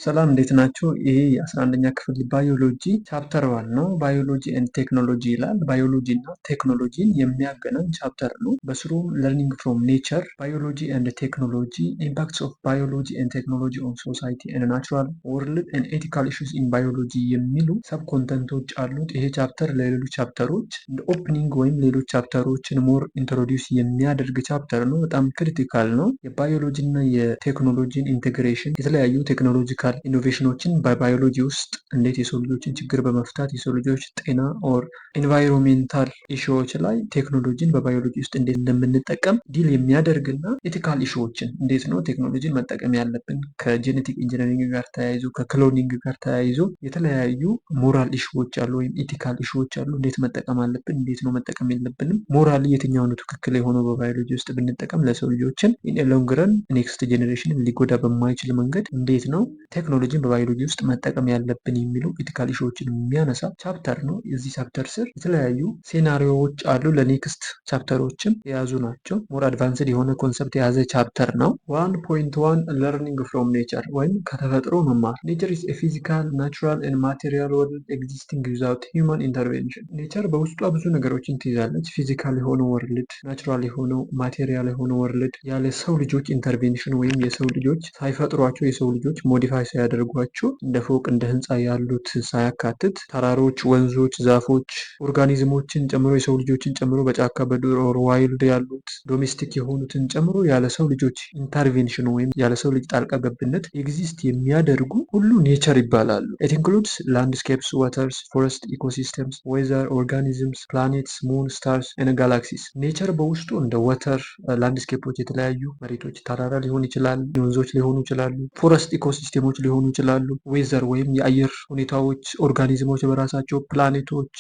ሰላም፣ እንዴት ናችሁ? ይሄ የ11ኛ ክፍል biology chapter 1 ነው። Biology and technology ይላል። ባዮሎጂ እና ቴክኖሎጂን የሚያገናኝ chapter ነው። በስሩም learning from nature፣ biology and technology፣ impacts of biology and technology on society and natural world and ethical issues in biology የሚሉ sub content ኦች አሉት። ይሄ chapter ለሌሎች chapter ኦች እንደ opening ወይም ሌሎች chapter ኦችን more introduce የሚያደርግ chapter ነው። በጣም critical ነው። የባዮሎጂ እና የቴክኖሎጂን integration፣ የተለያዩ technological innovation ኦችን በባዮሎጂ ውስጥ እንዴት የሰው ልጆችን ችግር በመፍታት፣ የሰው ልጆች ጤና or environmental issue ዎች ላይ ቴክኖሎጂን በባዮሎጂ ውስጥ እንዴት እንደምንጠቀም deal የሚያደርግ እና ethical issue ዎችን፣ እንዴት ነው ቴክኖሎጂን መጠቀም ያለብን፣ ከ genetic engineering ጋር ተያይዞ፣ ከ cloning ጋር ተያይዞ የተለያዩ moral issue ዎች አሉ ወይም ethical issue ዎች አሉ። እንዴት መጠቀም አለብን፣ እንዴት ነው መጠቀም የለብንም፣ morally የትኛው ነው ትክክል የሆነው፣ በባዮሎጂ ውስጥ ብንጠቀም ለሰው ልጆችን in long run next generation ሊጎዳ በማይችል መንገድ እንዴት ነው ቴክኖሎጂን በባዮሎጂ ውስጥ መጠቀም ያለብን የሚሉ ethical issue ዎችን የሚያነሳ chapter ነው። የዚህ chapter ስር የተለያዩ scenario ዎች አሉ። ለ next chapter ኦችም የያዙ ናቸው። More advanced የሆነ concept የያዘ chapter ነው። 1.1 learning from nature ወይም ከተፈጥሮ መማር። Nature is physical, natural and material world existing without human intervention። Nature በውስጧ ብዙ ነገሮችን ትይዛለች። Physical የሆነው world፣ natural የሆነው፣ material የሆነው world ያለ ሰው ልጆች intervention ወይም የሰው ልጆች ሳይፈጥሯቸው፣ የሰው ልጆች modify ሳያደርጓቸው፣ እንደ ፎቅ እንደ ህንፃ ያሉት ሳያካትት፣ ተራሮች፣ ወንዞች፣ ዛፎች፣ organism ኦችን ጨምሮ፣ የሰው ልጆችን ጨምሮ፣ በጫካ በዱር or wild ያሉት፣ domestic የሆኑትን ጨምሮ ያለ ሰው ልጆች intervention ወይም ያለ ሰው ልጅ ጣልቃ ገብነት exist የሚያደርጉ ሁሉ nature ይባላሉ። It includes landscapes፣ waters፣ forest ecosystems፣ weather፣ organisms፣ planets፣ moon፣ stars and galaxies። Nature በውስጡ እንደ water፣ landscape ኦች፣ የተለያዩ መሬቶች፣ ተራራ ሊሆን ይችላል፣ ወንዞች ሊሆኑ ይችላሉ፣ forest ecosystem ኦች ሊሆኑ ይችላሉ፣ weather ወይም የአየር ሁኔታዎች፣ organism ኦች በራሳቸው፣ ፕላኔቶች፣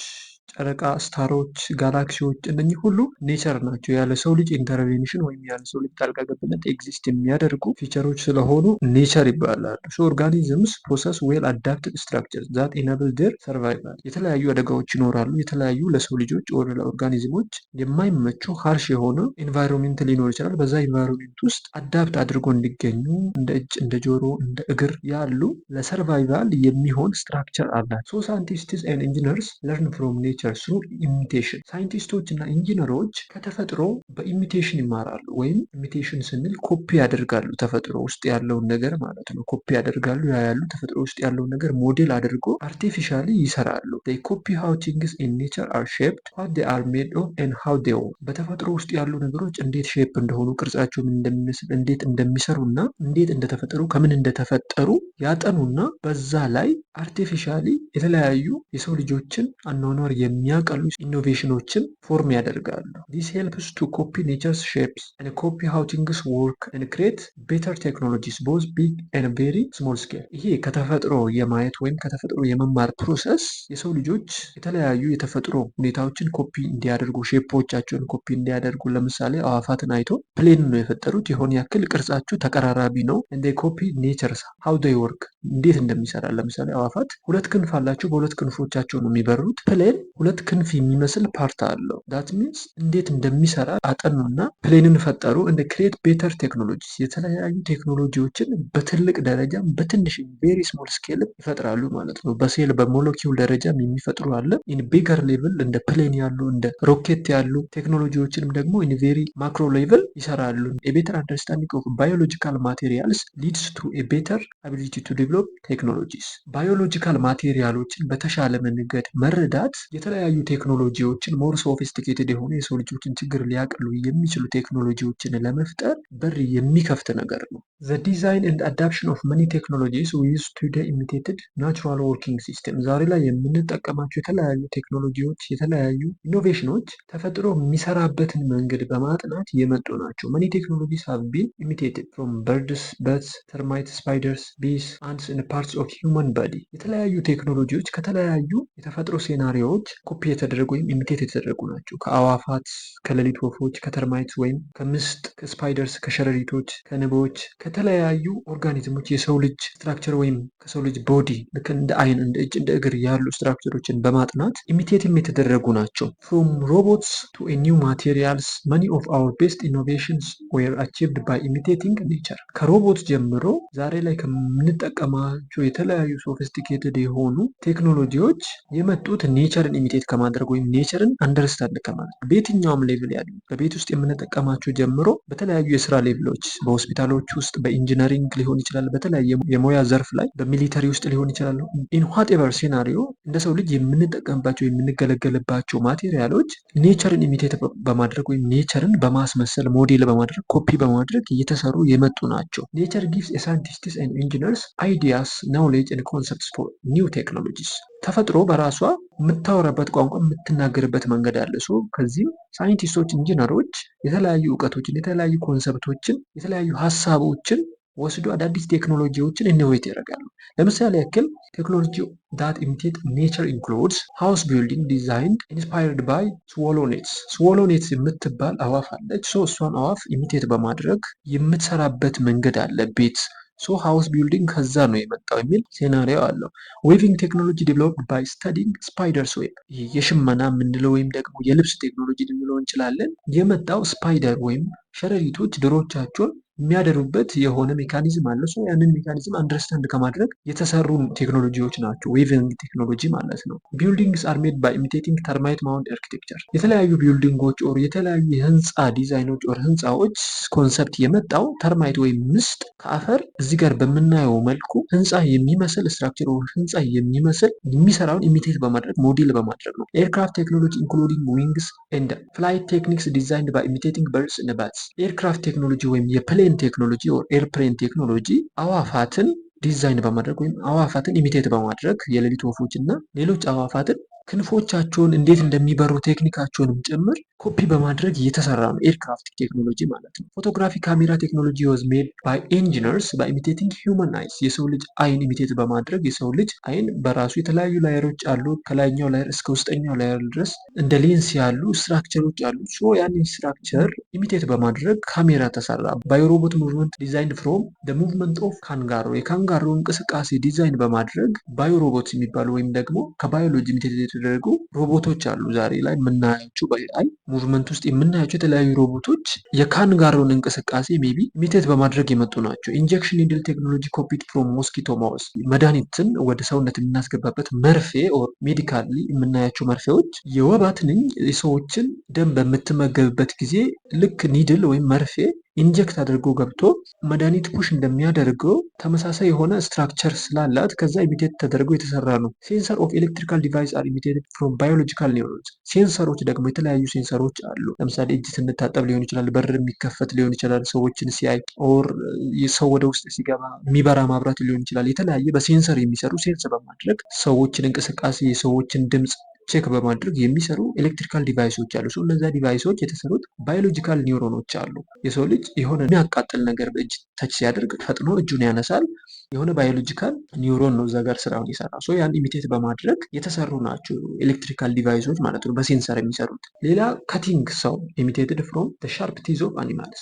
ጨረቃ፣ star ኦች፣ ጋላክሲዎች፣ እነኚህ ሁሉ nature ናቸው። ያለ ሰው ልጅ intervention ወይም ያለ ሰው ልጅ ጣልቃ ገብነት exist የሚያደርጉ feature ኦች ስለሆኑ nature ይባላሉ። So organisms possess well adapted structure that enable their survival። የተለያዩ አደጋዎች ይኖራሉ። የተለያዩ ለሰው ልጆች or ለ organism ኦች የማይመቹ harsh የሆነ environment ሊኖር ይችላል። በዛ environment ውስጥ adapt አድርጎ እንዲገኙ እንደ እጅ፣ እንደ ጆሮ፣ እንደ እግር ያሉ ለ survival የሚሆን structure አላቸው። So scientists and engineers learn from nature through imitation። ሳይንቲስቶች እና ኢንጂነሮች ከተፈጥሮ በ imitation ይማራሉ። ወይም imitation ስንል ኮፒ ያደርጋሉ፣ ተፈጥሮ ውስጥ ያለውን ነገር ማለት ነው። ኮፒ ያደርጋሉ፣ ያያሉ፣ ተፈጥሮ ውስጥ ያለውን ነገር ሞዴል አድርጎ artificially ይሰራሉ። Copy how things in nature are shaped, what they are made of and how they work። በተፈጥሮ ውስጥ ያሉ ነገሮች እንዴት shape እንደሆኑ፣ ቅርጻቸው ምን እንደሚመስል፣ እንዴት እንደሚሰሩ እና እንዴት እንደተፈጠሩ፣ ከምን እንደተፈጠሩ ያጠኑና በዛ ላይ artificially የተለያዩ የሰው ልጆችን አኗኗር የሚያቀሉ innovation ኦችን form ያደርጋሉ። This helps to copy nature's shapes and copy how things work and create better technologies, both big and very small scale። ይሄ ከተፈጥሮ የማየት ወይም ከተፈጥሮ የመማር process የሰው ልጆች የተለያዩ የተፈጥሮ ሁኔታዎችን ኮፒ እንዲያደርጉ፣ shape ኦቻቸውን ኮፒ እንዲያደርጉ፣ ለምሳሌ አዕዋፋትን አይቶ plane ነው የፈጠሩት። የሆነ ያክል ቅርጻቸው ተቀራራቢ ነው። And copy nature's how they work፣ እንዴት እንደሚሰራ። ለምሳሌ አዕዋፋት ሁለት ክንፍ አላቸው። በሁለት ክንፎቻቸው ነው የሚበሩት። Plane ሁለት ክንፍ የሚመስል part አለው። That means እንዴት እንደሚሰራ አጠኑና plane ን ፈጠሩ። And create better technology፣ የተለያዩ ቴክኖሎጂዎችን በትልቅ ደረጃም በትንሽ very small scale ይፈጥራሉ ማለት ነው። በ cell በ molecule ደረጃም የሚፈጥሩ አለ። In bigger level እንደ plane ያሉ፣ እንደ ሮኬት ያሉ ቴክኖሎጂዎችንም ደግሞ in very macro level ይሰራሉ። A better understanding of biological materials leads to a better ability to develop technologies። Biological material ኦችን በተሻለ መንገድ መረዳት የተለያዩ ቴክኖሎጂዎችን፣ more sophisticated የሆኑ፣ የሰው ልጆችን ችግር ሊያቀሉ የሚችሉ ቴክኖሎጂዎችን ለመፍጠር በር የሚከፍት ነገር ነው። The design and adaption of many technologies we use today imitated natural working system። ዛሬ ላይ የምንጠቀማቸው የተለያዩ ቴክኖሎጂዎች፣ የተለያዩ innovation ኦች ተፈጥሮ የሚሰራበትን መንገድ በማጥናት የመጡ ናቸው። Many technologies have been imitated from birds, bats, termite, spiders, bees, ants and parts of human body። የተለያዩ ቴክኖሎጂዎች ከተለያዩ የተፈጥሮ scenario ዎች copy የተደረጉ ወይም imitate የተደረጉ ናቸው። ከአዋፋት፣ ከሌሊት ወፎች፣ ከ termite ወይም ከምስጥ፣ ከ spiders፣ ከሸረሪቶች፣ ከንቦች፣ ከተለያዩ organism ኦች የሰው ልጅ structure ወይም ከሰው ልጅ body ልክ እንደ አይን፣ እንደ እጅ፣ እንደ እግር ያሉ structure ኦችን በማጥናት imitate ም የተደረጉ ናቸው። From robots to new materials, many of our best innovations were achieved by imitating nature። ከሮቦት ጀምሮ ዛሬ ላይ ከምንጠቀማቸው የተለያዩ sophisticated የሆኑ ቴክኖሎጂዎች የመጡት nature ን imitate ከማድረግ ወይም nature ን understand ከማድረግ፣ በየትኛውም level ያሉ በቤት ውስጥ የምንጠቀማቸው ጀምሮ በተለያዩ የስራ level ኦች፣ በሆስፒታሎች ውስጥ፣ በ engineering ሊሆን ይችላል፣ በተለያየ የሙያ ዘርፍ ላይ፣ በ military ውስጥ ሊሆን ይችላል። In whatever scenario እንደ ሰው ልጅ የምንጠቀምባቸው፣ የምንገለገልባቸው material ኦች nature ን imitate በማድረግ ወይም nature ን በማስመሰል፣ ሞዴል በማድረግ፣ ኮፒ በማድረግ እየተሰሩ የመጡ ናቸው። Nature gives scientists and engineers ideas, knowledge and concepts for new technologies። ተፈጥሮ በራሷ የምታወራበት ቋንቋ፣ የምትናገርበት መንገድ አለ። So ከዚህም ሳይንቲስቶች፣ ኢንጂነሮች የተለያዩ እውቀቶችን፣ የተለያዩ concept ኦችን፣ የተለያዩ ሀሳቦችን ወስዶ አዳዲስ ቴክኖሎጂዎችን innovate ያደርጋሉ። ለምሳሌ ያክል technology that imitate nature includes house building designed inspired by swallow nests። Swallow nest የምትባል አዋፍ አለች። So እሷን አዋፍ imitate በማድረግ የምትሰራበት መንገድ አለ ቤት። So house building ከዛ ነው የመጣው የሚል scenario አለው። Weaving technology developed by studying spiders web፣ የሽመና የምንለው ወይም ደግሞ የልብስ ቴክኖሎጂ ልንለው እንችላለን። የመጣው spider ወይም ሸረሪቶች ድሮቻቸውን የሚያደሩበት የሆነ mechanism አለ። So ያንን mechanism understand ከማድረግ የተሰሩ ቴክኖሎጂዎች ናቸው። Weaving technology ማለት ነው። Buildings are made by imitating termite mound architecture። የተለያዩ building ኦች or የተለያዩ የህንፃ ዲዛይኖች or ህንፃዎች concept የመጣው termite ወይም ምስጥ ከአፈር እዚህ ጋር በምናየው መልኩ ህንፃ የሚመስል structure or ህንፃ የሚመስል የሚሰራውን imitate በማድረግ፣ ሞዴል በማድረግ ነው። Aircraft technology including wings and flight techniques designed by imitating birds and bats። Aircraft technology ወይም የ plane technology or airplane technology አዋፋትን ዲዛይን በማድረግ ወይም አዋፋትን imitate በማድረግ፣ የሌሊት ወፎች እና ሌሎች አዋፋትን ክንፎቻቸውን እንዴት እንደሚበሩ ቴክኒካቸውንም ጭምር ኮፒ በማድረግ የተሰራ ነው። Aircraft technology ማለት ነው። Photography camera technology was made by engineers by imitating human eyes። የሰው ልጅ አይን imitate በማድረግ፣ የሰው ልጅ አይን በራሱ የተለያዩ layer ኦች አሉ። ከላይኛው layer እስከ ውስጠኛው layer ድረስ እንደ ሌንስ ያሉ structure ኦች አሉ። So ያንን structure imitate በማድረግ ካሜራ ተሰራ። Biorobot movement designed from movement of kangaroo። የ kangaroo እንቅስቃሴ ዲዛይን በማድረግ biorobot የሚባሉ ወይም ደግሞ ከባዮሎጂ imitate የተደረጉ ሮቦቶች አሉ። ዛሬ ላይ የምናያቸው በ AI movement ውስጥ የምናያቸው የተለያዩ ሮቦቶች የካንጋሮን እንቅስቃሴ maybe imitate በማድረግ የመጡ ናቸው። Injection needle technology copied from mosquito mouth። መድኃኒትን ወደ ሰውነት የምናስገባበት መርፌ or medically የምናያቸው መርፌዎች የወባ ትንኝ የሰዎችን ደም በምትመገብበት ጊዜ ልክ needle ወይም መርፌ inject አድርጎ ገብቶ መድኃኒት push እንደሚያደርገው ተመሳሳይ የሆነ structure ስላላት ከዛ imitate ተደርጎ የተሰራ ነው። Sensor of electrical device are imitated from biological neurons። Sensor ኦች ደግሞ የተለያዩ sensor ኦች አሉ። ለምሳሌ እጅ ስንታጠብ ሊሆን ይችላል፣ በር የሚከፈት ሊሆን ይችላል፣ ሰዎችን ሲያይ or ሰው ወደ ውስጥ ሲገባ የሚበራ ማብራት ሊሆን ይችላል። የተለያየ በ sensor የሚሰሩ፣ sense በማድረግ ሰዎችን እንቅስቃሴ፣ የሰዎችን ድምፅ check በማድረግ የሚሰሩ electrical device ኦች አሉ። እነዚያ device ኦች የተሰሩት biological neuron ኦች አሉ። የሰው ልጅ የሆነ የሚያቃጥል ነገር በእጅ touch ሲያደርግ ፈጥኖ እጁን ያነሳል። የሆነ biological neuron ነው እዛ ጋር ስራውን የሰራ። So ያን imitate በማድረግ የተሰሩ ናቸው electrical device ኦች ማለት ነው፣ በ sensor የሚሰሩት። ሌላ cutting saw imitated from sharp teeth of animals።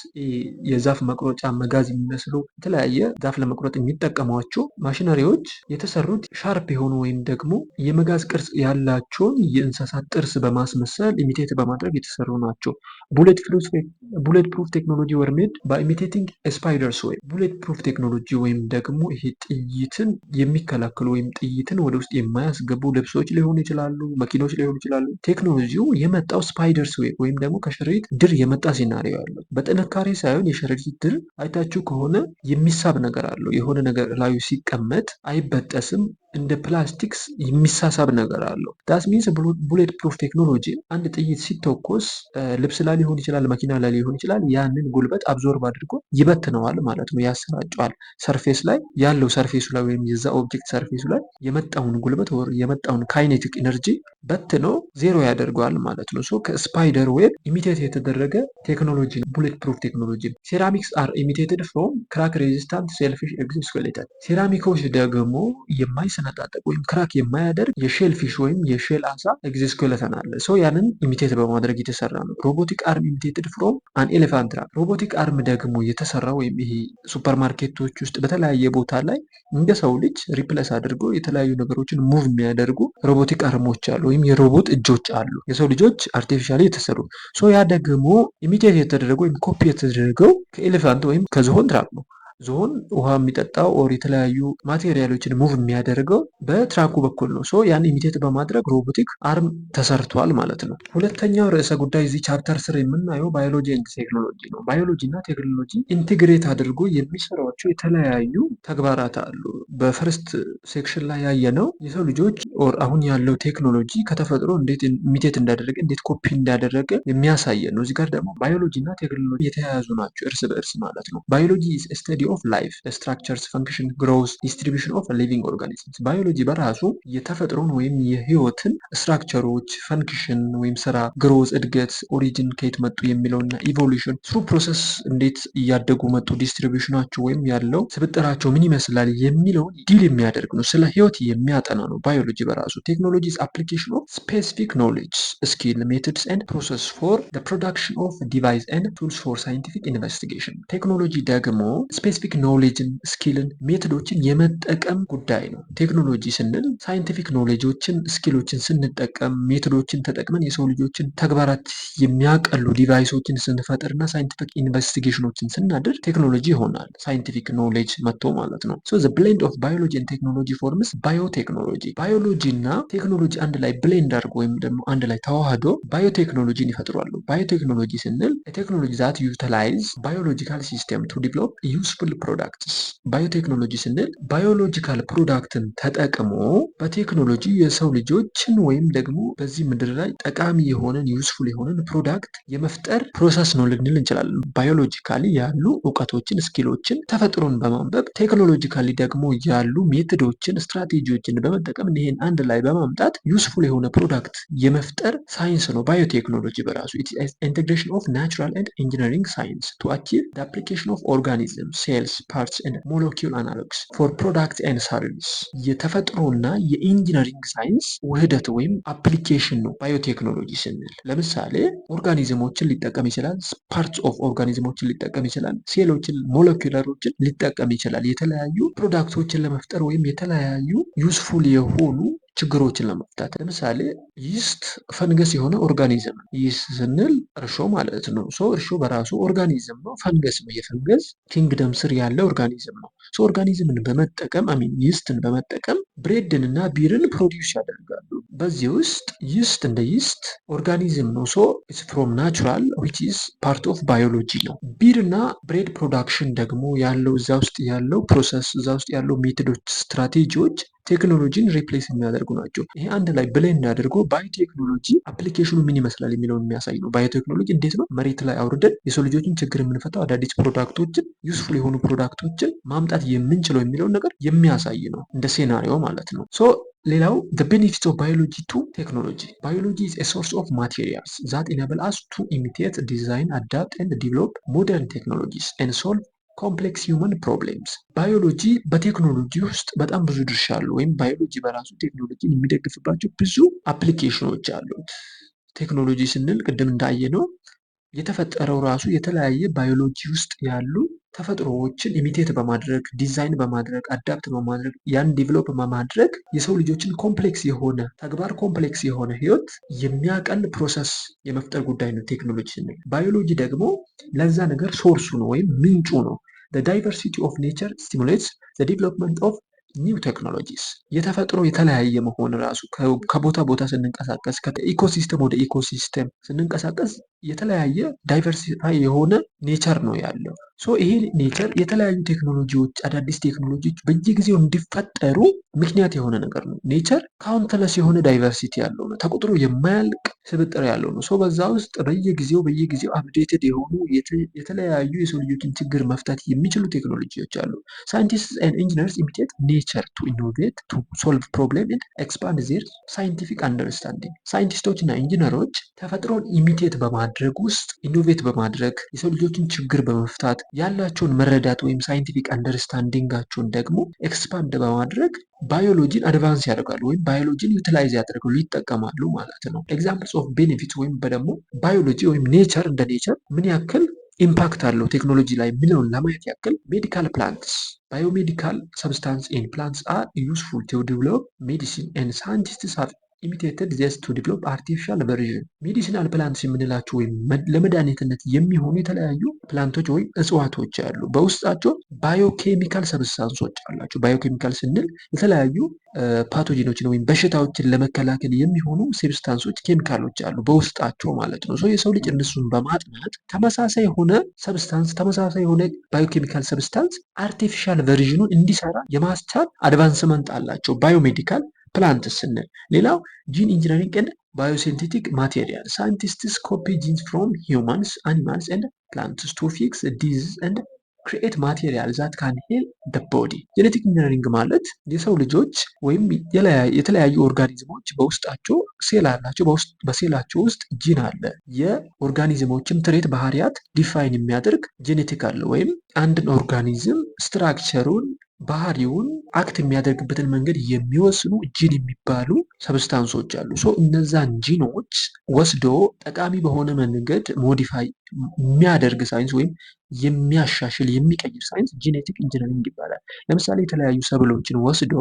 የዛፍ መቁረጫ መጋዝ የሚመስሉ የተለያየ ዛፍ ለመቁረጥ የሚጠቀሟቸው ማሽነሪዎች የተሰሩት sharp የሆኑ ወይም ደግሞ የመጋዝ ቅርጽ ያላቸውን የእንስሳት ጥርስ በማስመሰል፣ imitate በማድረግ የተሰሩ ናቸው። Bullet proof technology were made by imitating spiders web። Bullet proof technology ወይም ደግሞ ይሄ ጥይትን የሚከላከሉ ወይም ጥይትን ወደ ውስጥ የማያስገቡ ልብሶች ሊሆኑ ይችላሉ፣ መኪኖች ሊሆኑ ይችላሉ። ቴክኖሎጂው የመጣው spiders web ወይም ደግሞ ከሸረሪት ድር የመጣ scenario ያለው በጥንካሬ ሳይሆን የሸረሪት ድር አይታችሁ ከሆነ የሚሳብ ነገር አለው። የሆነ ነገር ላዩ ሲቀመጥ አይበጠስም፣ እንደ ፕላስቲክስ የሚሳሳብ ነገር አለው። That means bullet proof technology አንድ ጥይት ሲተኮስ ልብስ ላይ ሊሆን ይችላል፣ መኪና ላይ ሊሆን ይችላል። ያንን ጉልበት absorb አድርጎ ይበትነዋል ማለት ነው፣ ያሰራጨዋል። Surface ላይ ያለው surface ኡ ላይ ወይም የዛ object surface ኡ ላይ የመጣውን ጉልበት or የመጣውን kinetic energy በትኖ ዜሮ ያደርገዋል ማለት ነው። So ከ spider web imitate የተደረገ ቴክኖሎጂ ነው፣ bullet proof technology። Ceramics are imitated from crack resistant shellfish exoskeleton። ሴራሚኮች ደግሞ የማይሰነጠቁ የማይሰነጣጠቅ ወይም crack የማያደርግ የ shell fish ወይም የ shell አሳ exoskeleton አለ። So ያንን imitate በማድረግ የተሰራ ነው። Robotic arm imitated from an elephant trunk። Robotic arm ደግሞ የተሰራው ወይም ይሄ ሱፐር ማርኬቶች ውስጥ በተለያየ ቦታ ላይ እንደ ሰው ልጅ replace አድርጎ የተለያዩ ነገሮችን move የሚያደርጉ robotic arm ኦች አሉ፣ ወይም የሮቦት እጆች አሉ። የሰው ልጆች artificially የተሰሩ። So ያ ደግሞ imitate የተደረገው ወይም ኮፒ የተደረገው ከ elephant ወይም ከዝሆን trunk ነው። ዝሆን ውሃ የሚጠጣው or የተለያዩ material ኦችን move የሚያደርገው በ trunk ኡ በኩል ነው። So ያን imitate በማድረግ robotic arm ተሰርቷል ማለት ነው። ሁለተኛው ርዕሰ ጉዳይ እዚህ chapter ስር የምናየው biology and technology ነው። ባዮሎጂ እና ቴክኖሎጂ integrate አድርጎ የሚሰሯቸው የተለያዩ ተግባራት አሉ። በ first section ላይ ያየነው የሰው ልጆች or አሁን ያለው ቴክኖሎጂ ከተፈጥሮ እንዴት imitate እንዳደረገ፣ እንዴት ኮፒ እንዳደረገ የሚያሳየን ነው። እዚህ ጋር ደግሞ ባዮሎጂ እና ቴክኖሎጂ የተያያዙ ናቸው እርስ በእርስ ማለት ነው። Biology is study of life, structures, function, growth, distribution of living organisms። ባዮሎጂ በራሱ የተፈጥሮን ወይም የህይወትን structure ኦች፣ function ወይም ስራ፣ growth፣ እድገት፣ origin ከየት መጡ የሚለውና evolution through process እንዴት እያደጉ መጡ፣ distribution ኣቸው ወይም ያለው ስብጥራቸው ምን ይመስላል የሚለውን deal የሚያደርግ ነው። ስለ ህይወት የሚያጠና ነው ባዮሎጂ በራሱ። Technology application of specific knowledge, skill, methods and process for production of device and tools for scientific investigation። ቴክኖሎጂ ደግሞ specific knowledge ን፣ skill ን፣ method ኦችን የመጠቀም ጉዳይ ነው። ቴክኖሎጂ ስንል scientific knowledge ኦችን፣ skill ኦችን ስንጠቀም፣ method ኦችን ተጠቅመን የሰው ልጆችን ተግባራት የሚያቀሉ device ኦችን ስንፈጥር እና scientific investigation ኦችን ስናደርግ ቴክኖሎጂ ይሆናል። Scientific knowledge መጥቶ ማለት ነው። So the blend of biology and technology forms biotechnology። ባዮሎጂ እና ቴክኖሎጂ አንድ ላይ blend አድርጎ ወይም ደግሞ አንድ ላይ ተዋህዶ ባዮቴክኖሎጂን ይፈጥራሉ። ባዮቴክኖሎጂ ስንል technology that utilize biological system to develop useful products። ባዮቴክኖሎጂ ስንል biological product ን ተጠቅሞ በቴክኖሎጂ የሰው ልጆችን ወይም ደግሞ በዚህ ምድር ላይ ጠቃሚ የሆነን፣ useful የሆነን product የመፍጠር process ነው ልንል እንችላለን። Biologically ያሉ እውቀቶችን፣ skill ኦችን፣ ተፈጥሮን በማንበብ፣ technologically ደግሞ ያሉ method ኦችን፣ ስትራቴጂዎችን በመጠቀም ይህን አንድ ላይ በማምጣት useful የሆነ product የመፍጠር ሳይንስ ነው ባዮቴክኖሎጂ በራሱ። Integration of natural and engineering science to achieve application of organism cells, parts and molecule analogues for product and service። የተፈጥሮና የ engineering ሳይንስ ውህደት ወይም application ነው ባዮቴክኖሎጂ ስንል። ለምሳሌ organism ኦችን ሊጠቀም ይችላል። Parts of organism ኦችን ሊጠቀም ይችላል። ሴሎችን፣ molecular ኦችን ሊጠቀም ይችላል። የተለያዩ product ኦችን ለመፍጠር ወይም የተለያዩ useful የሆኑ ችግሮችን ለመፍታት። ለምሳሌ yeast ፈንገስ የሆነ organism። Yeast ስንል እርሾ ማለት ነው። So እርሾ በራሱ organism ነው፣ ፈንገስ ነው። የፈንገስ kingdom ስር ያለ organism ነው። So organism ን በመጠቀም፣ I mean yeast ን በመጠቀም bread ን እና beer ን produce ያደርጋሉ። በዚህ ውስጥ yeast እንደ yeast organism ነው። So it's from natural, which is part of biology ነው። Beer እና bread production ደግሞ ያለው እዛ ውስጥ ያለው process፣ እዛ ውስጥ ያለው method ኦች፣ ስትራቴጂዎች ቴክኖሎጂን replace የሚያደርጉ ናቸው። ይሄ አንድ ላይ blend አድርጎ ባዮቴክኖሎጂ application ኑ ምን ይመስላል የሚለውን የሚያሳይ ነው። ባዮቴክኖሎጂ እንዴት ነው መሬት ላይ አውርደን የሰው ልጆችን ችግር የምንፈታው፣ አዳዲስ product ኦችን፣ useful የሆኑ product ኦችን ማምጣት የምንችለው የሚለውን ነገር የሚያሳይ ነው፣ እንደ scenario ማለት ነው። So ሌላው the benefits of biology to technology። Biology is a source of materials that enable us to imitate, design, adapt and develop modern technologies and solve complex human problems። ባዮሎጂ በቴክኖሎጂ ውስጥ በጣም ብዙ ድርሻ አለው፣ ወይም ባዮሎጂ በራሱ ቴክኖሎጂን የሚደግፍባቸው ብዙ application ኖች አሉት። ቴክኖሎጂ ስንል ቅድም እንዳየነው የተፈጠረው ራሱ የተለያየ ባዮሎጂ ውስጥ ያሉ ተፈጥሮዎችን imitate በማድረግ፣ ዲዛይን በማድረግ፣ adapt በማድረግ፣ ያን develop በማድረግ የሰው ልጆችን complex የሆነ ተግባር፣ complex የሆነ ህይወት የሚያቀል process የመፍጠር ጉዳይ ነው ቴክኖሎጂ ስንል። ባዮሎጂ ደግሞ ለዛ ነገር source ኡ ነው ወይም ምንጩ ነው። Diversity of nature stimulates development of new technologies። የተፈጥሮ የተለያየ መሆን ራሱ ከቦታ ቦታ ስንንቀሳቀስ፣ ከ ecosystem ወደ ecosystem ስንንቀሳቀስ የተለያየ diversify የሆነ nature ነው ያለው። So ይሄ nature የተለያዩ ቴክኖሎጂዎች፣ አዳዲስ ቴክኖሎጂዎች በየጊዜው እንዲፈጠሩ ምክንያት የሆነ ነገር ነው። Nature countless የሆነ diversity ያለው ነው። ተቆጥሮ የማያልቅ ስብጥር ያለው ነው። So በዛ ውስጥ በየጊዜው updated የሆኑ የተለያዩ የሰው ልጆችን ችግር መፍታት የሚችሉ ቴክኖሎጂዎች አሉ። Scientist and engineers imitate nature to innovate, to solve problem and expand their scientific understanding። ሳይንቲስቶች እና ኢንጂነሮች ተፈጥሮን imitate በማድረግ ውስጥ innovate በማድረግ የሰው ልጆችን ልጆችን ችግር በመፍታት ያላቸውን መረዳት ወይም scientific understanding ኣቸውን ደግሞ expand በማድረግ ባዮሎጂን advance ያደርጋሉ ወይም ባዮሎጂን utilize ያደርጋሉ፣ ይጠቀማሉ ማለት ነው። Examples of benefit ወይም ደግሞ ባዮሎጂ ወይም nature እንደ nature ምን ያክል impact አለው ቴክኖሎጂ ላይ የሚለውን ለማየት ያክል medical plants, biomedical substance in plants are useful to develop medicine and scientists have imitated this to develop artificial version. Medicinal plants የምንላቸው ወይም ለመድኃኒትነት የሚሆኑ የተለያዩ plant ኦች ወይም እጽዋቶች አሉ። በውስጣቸው biochemical substance ኦች አላቸው። Biochemical ስንል የተለያዩ pathogen ኦችን ወይም በሽታዎችን ለመከላከል የሚሆኑ substance ኦች፣ ኬሚካሎች አሉ በውስጣቸው ማለት ነው። የሰው ልጅ እነሱን በማጥናት ተመሳሳይ የሆነ substance፣ ተመሳሳይ የሆነ biochemical substance artificial version ኑን እንዲሰራ የማስቻል advancement አላቸው biomedical plant ስንል። ሌላው gene engineering and biosynthetic material. Scientists copy genes from humans, animals and plants to fix disease and create material that can heal the body። Genetic engineering ማለት የሰው ልጆች ወይም የተለያዩ organism ኦች በውስጣቸው ሴል አላቸው። በሴላቸው ውስጥ ጂን አለ። የ organism ኦችን trait ባህሪያት define የሚያደርግ genetic አለ። ወይም አንድን organism structure ሩን፣ ባህሪውን፣ act የሚያደርግበትን መንገድ የሚወስኑ ጂን የሚባሉ substance ኦች አሉ። So እነዛን ጂኖች ወስዶ ጠቃሚ በሆነ መንገድ modify የሚያደርግ ሳይንስ ወይም የሚያሻሽል፣ የሚቀይር ሳይንስ genetic engineering ይባላል። ለምሳሌ የተለያዩ ሰብሎችን ወስዶ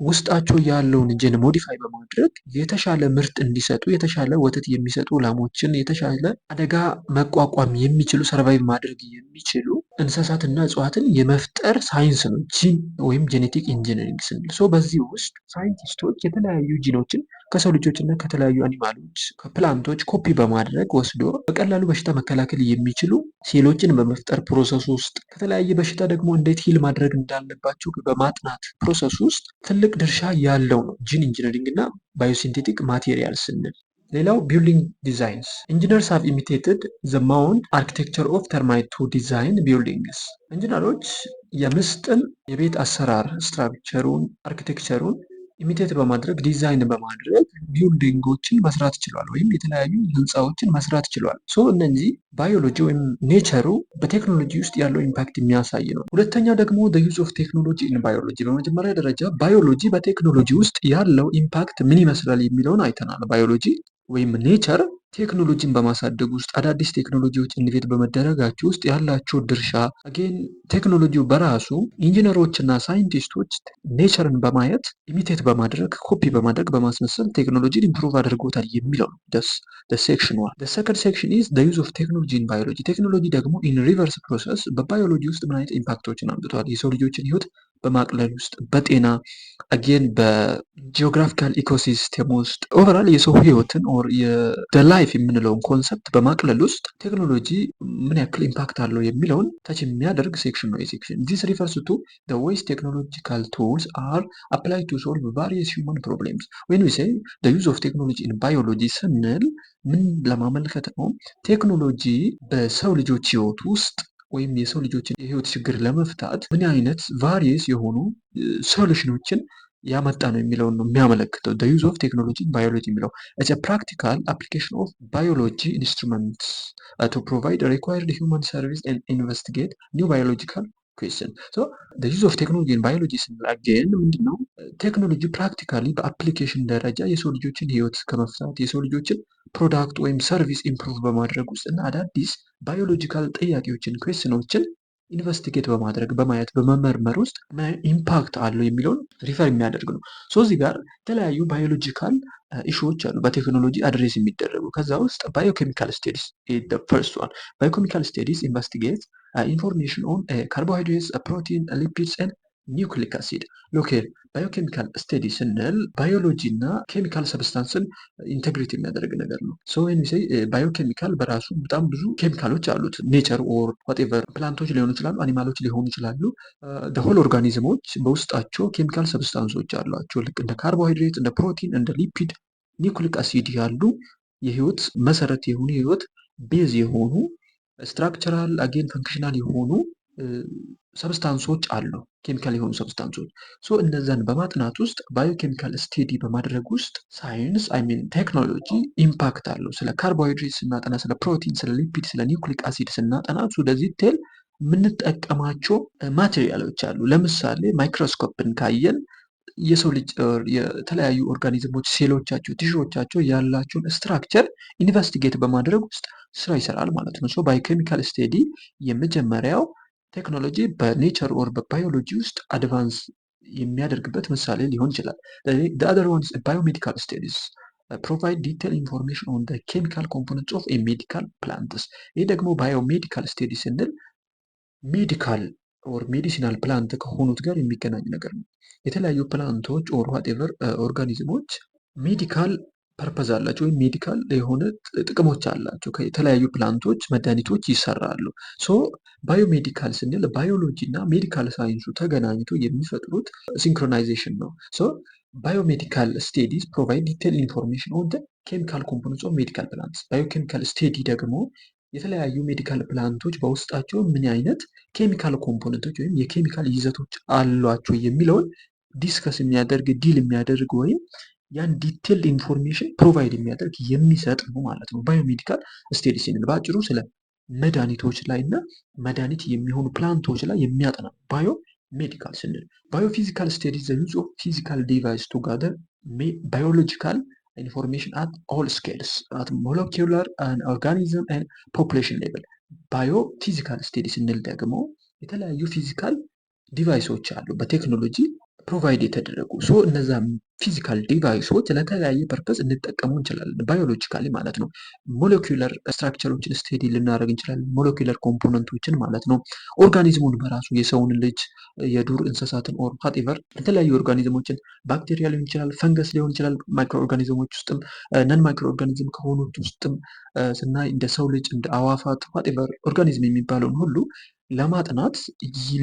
ውስጣቸው ያለውን gene modify በማድረግ የተሻለ ምርት እንዲሰጡ፣ የተሻለ ወተት የሚሰጡ ላሞችን፣ የተሻለ አደጋ መቋቋም የሚችሉ፣ survive ማድረግ የሚችሉ እንስሳትና እጽዋትን የመፍጠር ሳይንስ ነው ጂን ወይም genetic engineering ስንል። So በዚህ ውስጥ ሳይንቲስቶች የተለያዩ ጂኖችን ከሰው ልጆች እና ከተለያዩ animal ኦች፣ ከ plant ኦች copy በማድረግ ወስዶ በቀላሉ በሽታ መከላከል የሚችሉ ሴሎችን በመፍጠር process ውስጥ፣ ከተለያየ በሽታ ደግሞ እንዴት heal ማድረግ እንዳለባቸው በማጥናት process ውስጥ ትልቅ ድርሻ ያለው ነው gene engineering እና biosynthetic material ስንል። ሌላው building designs. Engineers have imitated the mound architecture of termite to design buildings። ኢንጂነሮች የምስጥን የቤት አሰራር structure ሩን፣ architecture ሩን imitate በማድረግ፣ ዲዛይን በማድረግ building ኦችን መስራት ችሏል ወይም የተለያዩ ህንፃዎችን መስራት ችሏል። So እነዚህ ባዮሎጂ ወይም nature ሩ በቴክኖሎጂ ውስጥ ያለው impact የሚያሳይ ነው። ሁለተኛው ደግሞ use of technology in biology። በመጀመሪያ ደረጃ ባዮሎጂ በቴክኖሎጂ ውስጥ ያለው impact ምን ይመስላል የሚለውን አይተናል። ባዮሎጂ ወይም nature ቴክኖሎጂን በማሳደግ ውስጥ፣ አዳዲስ ቴክኖሎጂዎች invent በመደረጋቸው ውስጥ ያላቸው ድርሻ፣ again ቴክኖሎጂው በራሱ ኢንጂነሮች እና ሳይንቲስቶች nature ን በማየት፣ imitate በማድረግ፣ ኮፒ በማድረግ፣ በማስመሰል ቴክኖሎጂን improve አድርጎታል የሚለው ነው section one። Second section is use of technology in biology። ቴክኖሎጂ ደግሞ in reverse process በባዮሎጂ ውስጥ ምን አይነት impact ኦችን አምጥቷል፣ የሰው ልጆችን ህይወት በማቅለል ውስጥ፣ በጤና፣ again በ geographical ecosystem ውስጥ፣ overall የሰው ህይወትን or life የምንለውን concept በማቅለል ውስጥ ቴክኖሎጂ ምን ያክል impact አለው የሚለውን touch የሚያደርግ section ነው። Section this refers to the ways technological tools are applied to solve various human problems. When we say the use of technology in biology ስንል ምን ለማመልከት ነው? ቴክኖሎጂ በሰው ልጆች ህይወት ውስጥ ወይም የሰው ልጆችን የህይወት ችግር ለመፍታት ምን አይነት various የሆኑ solution ኦችን ያመጣ ነው የሚለውን ነው የሚያመለክተው። Use of technology biology የሚለው practical application of biology instruments to provide required human service and investigate new biological question. Use of technology in biology ስንል again ምንድነው? ቴክኖሎጂ practically በ application ደረጃ የሰው ልጆችን ህይወት ከመፍታት፣ የሰው ልጆችን product ወይም service improve በማድረግ ውስጥ እና አዳዲስ biological ጥያቄዎችን፣ question ኦችን investigate በማድረግ፣ በማየት፣ በመመርመር ውስጥ impact አለው የሚለውን refer የሚያደርግ ነው። So እዚህ ጋር የተለያዩ biological issue ዎች አሉ በቴክኖሎጂ address የሚደረጉ። ከዛ ውስጥ biochemical studies, first one, biochemical studies investigate information on carbohydrates, protein, lipids and nucleic acid. Look, biochemical study ስንል ባዮሎጂ እና chemical substance ን integrate የሚያደርግ ነገር ነው። So say biochemical በራሱ በጣም ብዙ ኬሚካሎች አሉት። Nature or whatever plant ኦች ሊሆኑ ይችላሉ፣ animal ኦች ሊሆኑ ይችላሉ። Whole organism ኦች በውስጣቸው chemical substance ኦች አሏቸው። ልክ እንደ ካርቦሃይድሬት፣ እንደ ፕሮቲን፣ እንደ lipid፣ nucleic acid ያሉ የህይወት መሰረት የሆኑ፣ የህይወት base የሆኑ፣ structural again functional የሆኑ Substance ኦች አሉ፣ ኬሚካል የሆኑ substance ኦች። So እነዛን በማጥናት ውስጥ biochemical study በማድረግ ውስጥ ሳይንስ፣ I mean technology impact አለው። ስለ ካርቦሃይድሬት ስናጠና፣ ስለ ፕሮቲን፣ ስለ lipid፣ ስለ nucleic acid ስናጠና ወደ detail የምንጠቀማቸው material ኦች አሉ። ለምሳሌ ማይክሮስኮፕን ካየን የሰው ልጅ የተለያዩ organism ኦች ሴሎቻቸው፣ tissue ዎቻቸው ያላቸውን structure investigate በማድረግ ውስጥ ስራ ይሰራል ማለት ነው። So biochemical study የመጀመሪያው ቴክኖሎጂ በ nature or በ biology ውስጥ advance የሚያደርግበት ምሳሌ ሊሆን ይችላል። Other ones, biomedical studies provide detail information on chemical components of medical plants። ይህ ደግሞ biomedical study ስንል medical or medicinal plant ከሆኑት ጋር የሚገናኝ ነገር ነው። የተለያዩ plant ኦች or whatever organism ኦች medical purpose አላቸው ወይም medical የሆነ ጥቅሞች አላቸው። የተለያዩ plant ኦች መድኃኒቶች ይሰራሉ። So biomedical ስንል ባዮሎጂ እና medical ሳይንሱ ተገናኝቶ የሚፈጥሩት synchronization ነው። So biomedical studies provide detail information on chemical components of medical plants። Biochemical study ደግሞ የተለያዩ medical plant ኦች በውስጣቸው ምን አይነት chemical component ኦች ወይም የኬሚካል ይዘቶች አሏቸው የሚለውን discuss የሚያደርግ፣ deal የሚያደርግ ወይም ያን detailed information provide የሚያደርግ፣ የሚሰጥ ነው ማለት ነው። Biomedical study ስንል በአጭሩ ስለ መድኃኒቶች ላይ እና መድኃኒት የሚሆኑ plant ኦች ላይ የሚያጠና biomedical ስንል፣ biophysical study, the use of physical device to gather biological information at all scales, at molecular, organism, population level። Biophysical study ስንል ደግሞ የተለያዩ physical device ኦች አሉ በቴክኖሎጂ provide የተደረጉ። So እነዛ physical device ኦች ለተለያየ purpose እንጠቀሙ እንችላለን፣ biologically ማለት ነው። Molecular structure ኦችን study ልናደርግ እንችላለን፣ molecular component ኦችን ማለት ነው። Organism ኡን በራሱ የሰውን ልጅ፣ የዱር እንስሳትን or whatever የተለያዩ organism ኦችን፣ ባክቴሪያ ሊሆን ይችላል፣ ፈንገስ ሊሆን ይችላል። Microorganism ኦች ውስጥም non microorganism ከሆኑት ውስጥም ስናይ እንደ ሰው ልጅ፣ እንደ አዋፋት፣ whatever organism የሚባለውን ሁሉ ለማጥናት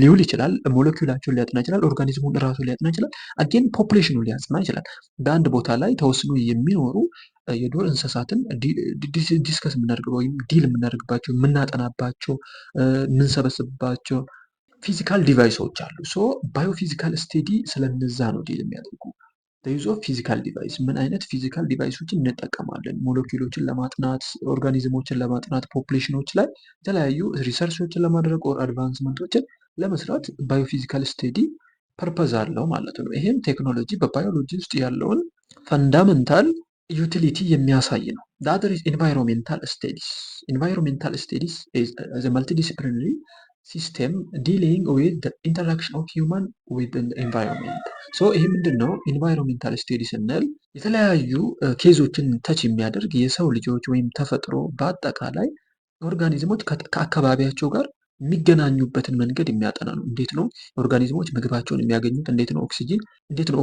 ሊውል ይችላል። ሞለኪውላቸውን ሊያጥና ይችላል። Organism ኡን ራሱ ሊያጥና ይችላል። Again population ኑን ሊያጥና ይችላል። በአንድ ቦታ ላይ ተወስኖ የሚኖሩ የዱር እንስሳትን discuss የምናደርገው ወይም deal የምናደርግባቸው፣ የምናጠናባቸው፣ የምንሰበስብባቸው physical device ኦች አሉ። So biophysical study ስለነዛ ነው deal የሚያደርጉ። Use of physical device፣ ምን አይነት physical device ኦችን እንጠቀማለን ሞለኪውሎችን ለማጥናት፣ organism ኦችን ለማጥናት፣ population ኖች ላይ የተለያዩ research ኦችን ለማድረግ or advancement ኦችን ለመስራት biophysical study purpose አለው ማለት ነው። ይሄም ቴክኖሎጂ በባዮሎጂ ውስጥ ያለውን fundamental utility የሚያሳይ ነው። Other is environmental studies። Environmental studies is multidisciplinary system dealing with interaction of human with environment። So ይህ ምንድን ነው? Environmental study ስንል የተለያዩ case ኦችን touch የሚያደርግ የሰው ልጆች ወይም ተፈጥሮ በአጠቃላይ organism ኦች ከአካባቢያቸው ጋር የሚገናኙበትን መንገድ የሚያጠና ነው። እንዴት ነው organism ኦች ምግባቸውን የሚያገኙት? እንዴት ነው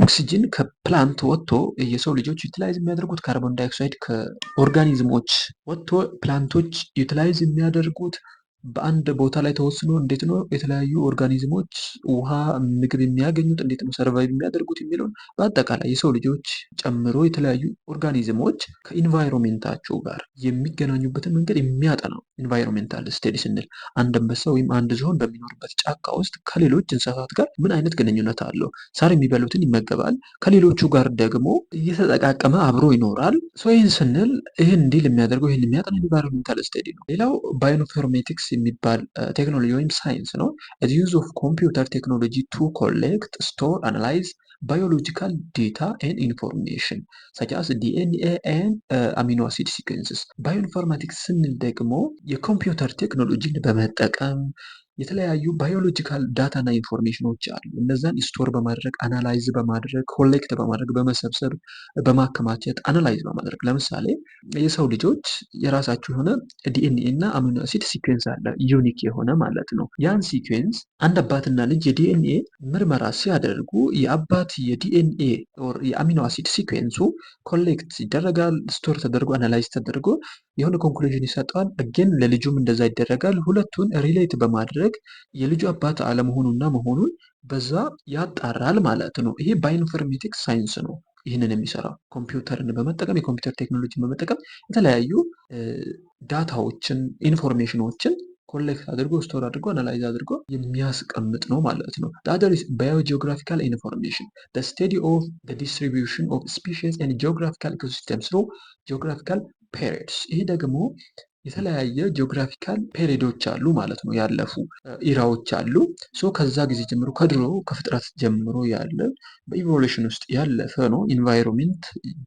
ኦክሲጅን ከ plant ወጥቶ የሰው ልጆች utilize የሚያደርጉት? Carbon dioxide ከ organism ኦች ወጥቶ plant ኦች utilize የሚያደርጉት? በአንድ ቦታ ላይ ተወስኖ እንዴት ነው የተለያዩ organism ኦች ውሃ፣ ምግብ የሚያገኙት? እንዴት ነው survive የሚያደርጉት የሚለውን በአጠቃላይ የሰው ልጆች ጨምሮ የተለያዩ organism ኦች ከ environment ኣቸው ጋር የሚገናኙበትን መንገድ የሚያጠናው environmental study ስንል አንድ አንበሳ ወይም አንድ ዝሆን በሚኖርበት ጫካ ውስጥ ከሌሎች እንስሳት ጋር ምን አይነት ግንኙነት አለው? ሳር የሚበሉትን ይመገባል፣ ከሌሎቹ ጋር ደግሞ እየተጠቃቀመ አብሮ ይኖራል። ይህን ስንል ይህን deal የሚያደርገው፣ ይህን የሚያጠና environmental study ነው። ሌላው bioinformatics የሚባል ቴክኖሎጂ ወይም ሳይንስ ነው። Use of computer technology to collect, store, analyze biological data and information such as DNA and amino acid sequences። Bioinformatics ስንል ደግሞ የኮምፒውተር ቴክኖሎጂን በመጠቀም የተለያዩ biological data እና information ኖች አሉ። እነዛን store በማድረግ፣ analyze በማድረግ፣ collect በማድረግ፣ በመሰብሰብ፣ በማከማቸት፣ analyze በማድረግ፣ ለምሳሌ የሰው ልጆች የራሳቸው የሆነ ዲኤንኤ እና amino acid sequence አለ፣ unique የሆነ ማለት ነው። ያን sequence አንድ አባትና ልጅ የዲኤንኤ ምርመራ ሲያደርጉ የአባት የ DNA የ amino acid sequence ኡ collect ይደረጋል፣ store ተደርጎ፣ analyze ተደርጎ የሆነ conclusion ይሰጠዋል። Again ለልጁም እንደዛ ይደረጋል። ሁለቱን relate በማድረግ የልጁ አባት አለመሆኑና መሆኑን በዛ ያጣራል ማለት ነው። ይሄ bioinformatics ሳይንስ ነው። ይህንን የሚሰራው ኮምፒውተርን በመጠቀም፣ የኮምፒውተር ቴክኖሎጂን በመጠቀም የተለያዩ data ዎችን፣ information ኖችን Collect አድርጎ፣ store አድርጎ፣ analyze አድርጎ የሚያስቀምጥ ነው ማለት ነው። Other is biogeographical information, the study of the distribution of species and geographical ecosystem through geographical periods። ይሄ ደግሞ የተለያየ geographical period ኦች አሉ ማለት ነው። ያለፉ era ዎች አሉ። So ከዛ ጊዜ ጀምሮ፣ ከድሮ ከፍጥረት ጀምሮ ያለ በ evolution ውስጥ ያለፈ ነው። Environment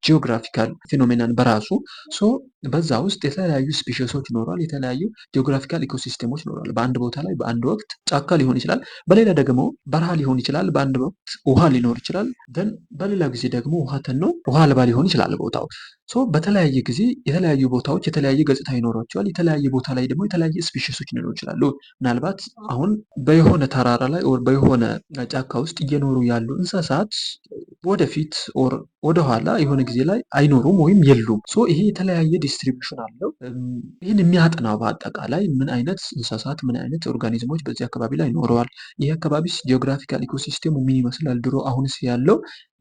geographical phenomenon በራሱ። So በዛ ውስጥ የተለያዩ species ኦች ይኖራል። የተለያዩ geographical ecosystem ኦች ይኖራል። በአንድ ቦታ ላይ በአንድ ወቅት ጫካ ሊሆን ይችላል፣ በሌላ ደግሞ በረሃ ሊሆን ይችላል። በአንድ ወቅት ውሃ ሊኖር ይችላል። Then በሌላ ጊዜ ደግሞ ውሃ ተኖ ውሃ አልባ ሊሆን ይችላል ቦታው። So በተለያየ ጊዜ የተለያዩ ቦታዎች የተለያየ ገጽታ ይኖራቸዋል። የተለያየ ቦታ ላይ ደግሞ የተለያየ species ኦች ሊኖሩ ይችላሉ። ምናልባት አሁን በየሆነ ተራራ ላይ or በየሆነ ጫካ ውስጥ እየኖሩ ያሉ እንስሳት ወደፊት or ወደኋላ የሆነ ጊዜ ላይ አይኖሩም ወይም የሉም። So ይሄ የተለያየ distribution አለው። ይህን የሚያጠናው በአጠቃላይ ምን አይነት እንስሳት፣ ምን አይነት organism ኦች በዚህ አካባቢ ላይ ኖረዋል፣ ይህ አካባቢስ geographical ecosystem ኡ ምን ይመስላል፣ ድሮ አሁንስ ያለው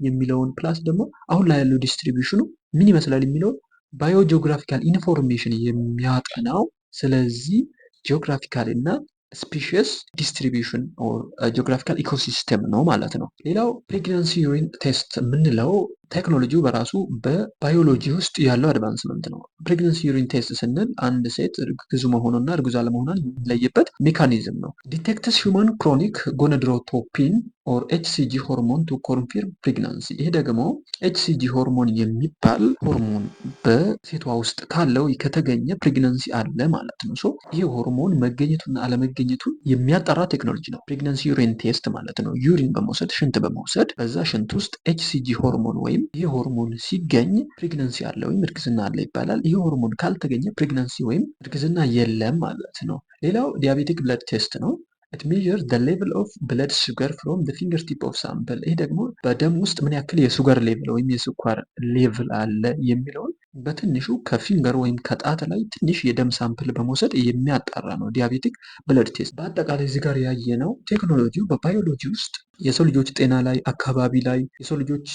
የሚለውን፣ plus ደግሞ አሁን ላይ ያለው distribution ኑ ምን ይመስላል የሚለውን biogeographical information የሚያጠናው ስለዚህ geographical እና species distribution or geographical ecosystem ነው ማለት ነው። ሌላው pregnancy urine test የምንለው ቴክኖሎጂው በራሱ በባዮሎጂ ውስጥ ያለው advancement ነው። Pregnancy urine test ስንል አንድ ሴት እርጉዝ መሆኗና እርጉዝ አለመሆኗን የሚለይበት mechanism ነው። Detects human chorionic gonadotropin or HCG hormone to confirm pregnancy። ይሄ ደግሞ HCG ሆርሞን የሚባል ሆርሞን በሴቷ ውስጥ ካለው ከተገኘ pregnancy አለ ማለት ነው። So ይሄ ሆርሞን መገኘቱና አለመገኘቱን የሚያጣራ ቴክኖሎጂ ነው። Pregnancy urine test ማለት ነው። Urine በመውሰድ፣ ሽንት በመውሰድ በዛ ሽንት ውስጥ HCG ሆርሞን ወይም ይሄ ሆርሞን ሲገኝ pregnancy አለ ወይም እርግዝና አለ ይባላል። ይሄ ሆርሞን ካልተገኘ pregnancy ወይም እርግዝና የለም ማለት ነው። ሌላው diabetic blood test ነው። It measure the level of blood sugar from the finger tip of sample። ይህ ደግሞ በደም ውስጥ ምን ያክል የ sugar level ወይም የስኳር level አለ የሚለውን በትንሹ ከ finger ወይም ከጣት ላይ ትንሽ የደም sample በመውሰድ የሚያጣራ ነው diabetic blood test። በአጠቃላይ እዚህ ጋር ያየነው ቴክኖሎጂው በባዮሎጂ ውስጥ የሰው ልጆች ጤና ላይ፣ አካባቢ ላይ፣ የሰው ልጆች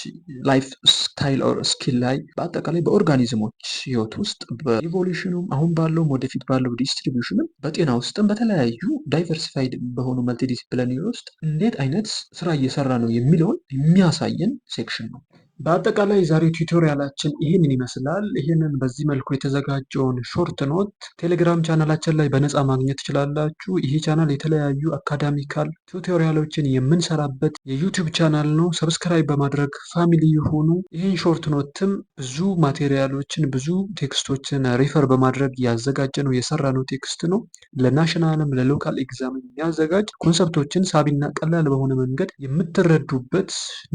life style or skill ላይ፣ በአጠቃላይ በ organism ኦች ህይወት ውስጥ በ evolution ኑም አሁን ባለውም ወደፊት ባለው distribution ም በጤና ውስጥም በተለያዩ diversified በሆኑ multidisciplinary ውስጥ እንዴት አይነት ስራ እየሰራ ነው የሚለውን የሚያሳየን section ነው። በአጠቃላይ የዛሬው tutorial ኣችን ይህንን ይመስላል። ይህንን በዚህ መልኩ የተዘጋጀውን short note ቴሌግራም ቻናላችን ላይ በነፃ ማግኘት ትችላላችሁ። ይህ ቻናል የተለያዩ academical tutorial ኦችን የምንሰራበት የ YouTube channel ነው። Subscribe በማድረግ family ይሁኑ። ይህን short note ም ብዙ material ኦችን፣ ብዙ text ኦችን refer በማድረግ ያዘጋጀነው፣ የሰራነው text ነው። ለ national ም ለ local exam የሚያዘጋጅ፣ concept ኦችን ሳቢና ቀላል በሆነ መንገድ የምትረዱበት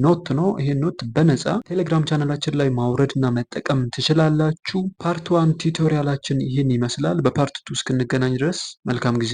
note ነው። ይሄን note በነፃ ቴሌግራም ቻናላችን ላይ ማውረድ እና መጠቀም ትችላላችሁ። Part one tutorial ኣችን ይህን ይመስላል። በ part two እስክንገናኝ ድረስ መልካም ጊዜ።